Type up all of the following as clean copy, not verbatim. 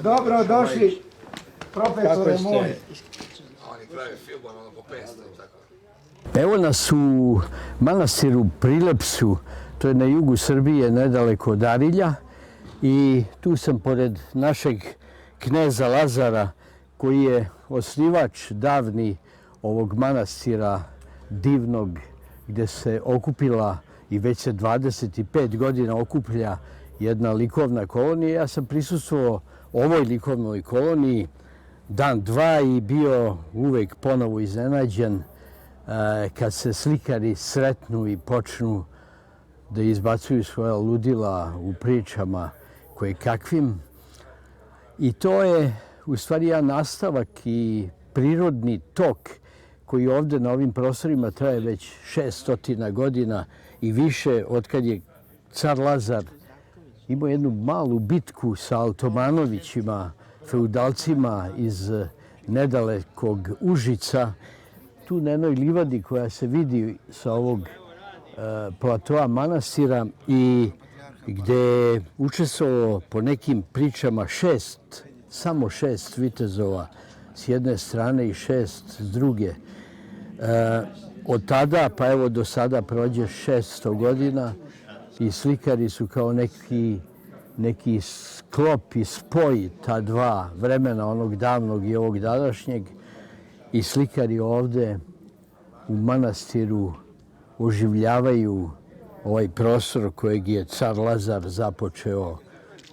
Dobro došli, profesore moj. Oni prave film, ono po 500 i tako. Evo nas u manastiru Prilepsu, to je na jugu Srbije, nedaleko od Arilja. I tu sam pored našeg kneza Lazara, koji je osnivač davni ovog manastira divnog, gdje se okupila i već se 25 godina okuplja jedna likovna kolonija. Ja sam prisustvovao ovoj likovnoj koloniji dan, dva i bio uvek ponovo iznenađen kad se slikari sretnu i počnu da izbacuju svoja ludila u pričama koje kakvim. I to je u stvari jedan nastavak i prirodni tok koji ovdje na ovim prostorima traje već 600 godina i više od kad je car Lazar imao jednu malu bitku sa Altomanovićima, feudalcima iz nedalekog Užica, tu na jednoj livadi koja se vidi sa ovog platoa manastira i gdje je učestvovalo po nekim pričama samo šest vitezova s jedne strane i 6 s druge. Od tada pa evo do sada prođe 600 godina i slikari su kao neki sklop i spoj ta dva vremena, onog davnog i ovog današnjeg. I slikari ovdje u manastiru oživljavaju ovaj prostor kojeg je car Lazar započeo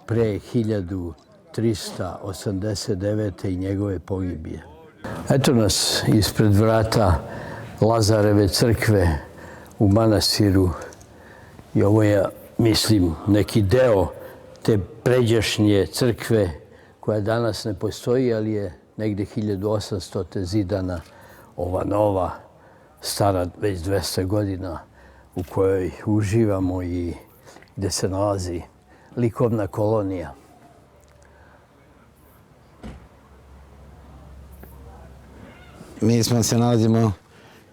pre 1389. i njegove pogibije. Eto nas ispred vrata Lazareve crkve u manastiru i ovo je, mislim, neki deo te pređašnje crkve koja danas ne postoji, ali je negde 1800. zidana ova nova, stara već 200 godina, u kojoj uživamo i gdje se nalazi likovna kolonija. Mi se nalazimo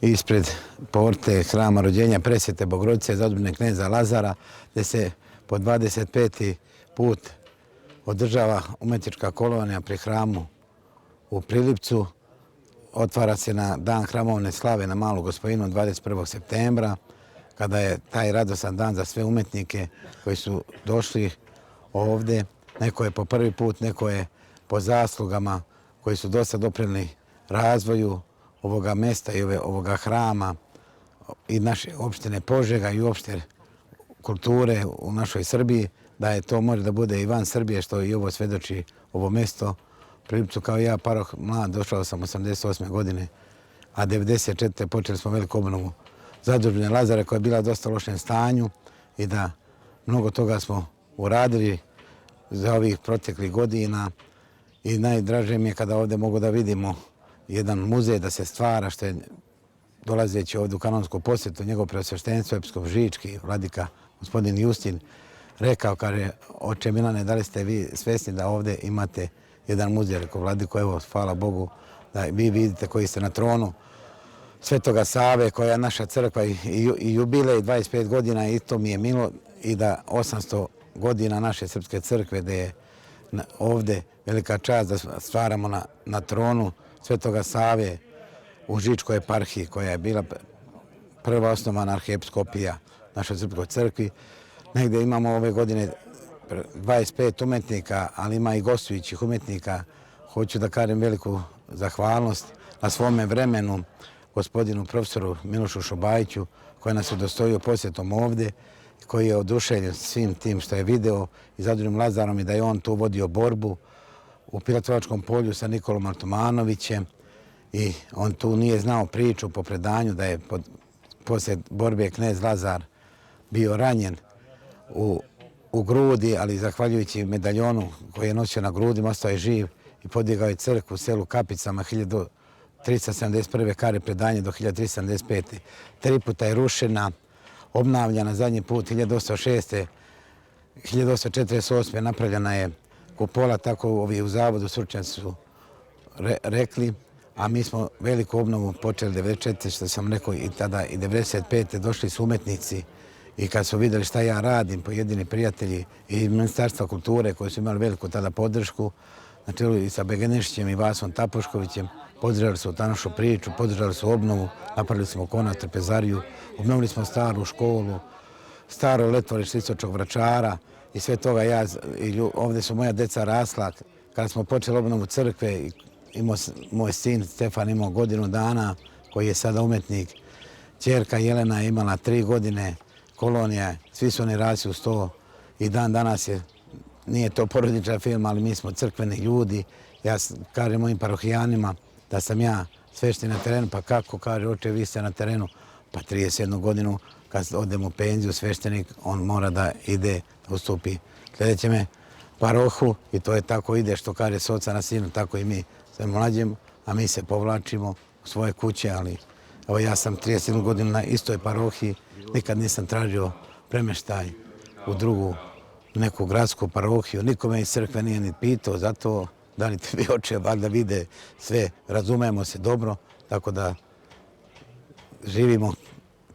ispred porte hrama rođenja Presvete Bogorodice Zadružne kneza Lazara, gdje se po 25. put održava umetnička kolonija pri hramu u Prilipcu. Otvara se na dan hramovne slave na Malu Gospojinu 21. septembra, kada je taj radosan dan za sve umetnike koji su došli ovdje. Neko je po prvi put, neko je po zaslugama koji su dosta doprinijeli razvoju ovoga mesta i ovoga hrama i naše opštine Požega i uopšte kulture u našoj Srbiji, da je to može da bude i van Srbije, što i ovo svedoči ovo mesto. Prilipcu kao ja, paroh mlad, došao sam 88. godine, a 94. počeli smo veliku obnovu Zadružne Lazare koja je bila dosta u lošem stanju i da mnogo toga smo uradili za ovih proteklih godina i najdraže mi je kada ovdje mogu da vidimo jedan muzej da se stvara, što je dolazeći ovdje u kanonsku posjetu njegov preosveštenstvo episkop Žički, vladika gospodin Justin, rekao, kaže, oče Milane, da li ste vi svesni da ovdje imate jedan muzej? Rekao, vladiko, evo, hvala Bogu da vi vidite koji ste na tronu Svetoga Save, koja je naša crkva i jubilej 25 godina i to mi je milo i da 800 godina naše srpske crkve, da je ovdje velika čast da stvaramo na tronu Svetoga Save u Žičkoj eparhiji, koja je bila prva osnovana arhiepskopija našoj srpskoj crkvi. Negdje imamo ove godine 25 umetnika, ali ima i gostujućih umetnika. Hoću da kažem veliku zahvalnost na svome vremenu gospodinu profesoru Milošu Šobajiću, koji nas je udostojio posjetom ovdje, koji je oduševljen svim tim što je video i Zadružnim Lazarom i da je on tu vodio borbu u Pilatovačkom polju sa Nikolom Altomanovićem i on tu nije znao priču po predanju da je poslije borbe knez Lazar bio ranjen u grudi, ali zahvaljujući medaljonu koji je nosio na grudima ostao je živ i podigao je crkvu u selu Kapicama 1371. kare predanje do 1375. 3 puta je rušena, obnavljana zadnji put 1806. 1848. napravljena je kupola, tako ovi u zavodu stručnjaci su rekli, a mi smo veliku obnovu počeli 94. što sam rekao i tada i 95. došli su umetnici i kad su vidjeli šta ja radim, pojedini prijatelji i Ministarstva kulture koji su imali veliku tada podršku, na čelu i sa Begenešićem i Vasom Tapuškovićem, podržali su ta našu priču, podržali su obnovu, napravili smo Kona trpezariju, obnovili smo staru školu, staro letvorište Istočnog Vračara i sve toga ovdje su moja deca rasla. Kada smo počeli obnovu crkve, moj sin Stefan imao godinu dana, koji je sada umetnik. Ćerka Jelena je imala 3 godine, kolonija, svi su oni rasli uz to i dan danas nije to porodičan film, ali mi smo crkveni ljudi. Ja kažem mojim parohijanima da sam ja sveštenik na terenu, pa kako, kaže, oče, vi ste na terenu, pa 31 godinu, kad odem u penziju, sveštenik, on mora da ide, da ustupi sljedećeme parohu i to je tako ide, što kaže s oca na sinu, tako i mi sve mlađemo, a mi se povlačimo u svoje kuće, ali evo ja sam 31 godinu na istoj parohiji, nikad nisam tražio premeštaj u drugu neku gradsku parohiju, nikome iz crkve nije ni pitao, zato da li te vi oče valjda vide sve, razumemo se dobro, tako da živimo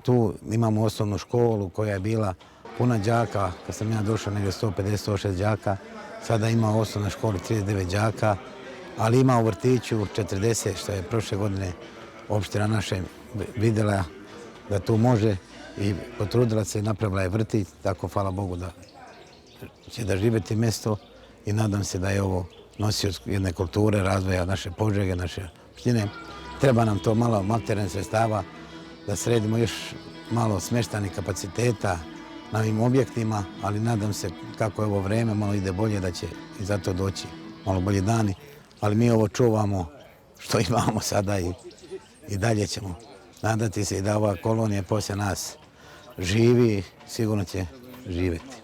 tu, imamo osnovnu školu koja je bila puna đaka, kad sam ja došao negdje 150-160 đaka, sada ima u osnovnoj školi 39 đaka, ali ima u vrtiću 40, što je prošle godine opština naša vidjela da tu može i potrudila se i napravila je vrtić, tako hvala Bogu da će da živjeti mjesto i nadam se da je ovo nosioc jedne kulture, razvoja naše Požege, naše opštine. Treba nam to malo materijalnih sredstava da sredimo još malo smještajnih kapaciteta na ovim objektima, ali nadam se kako je ovo vreme, malo ide bolje, da će i zato doći malo bolji dani. Ali mi ovo čuvamo što imamo sada i dalje ćemo nadati se i da ova kolonija poslije nas živi, sigurno će živjeti.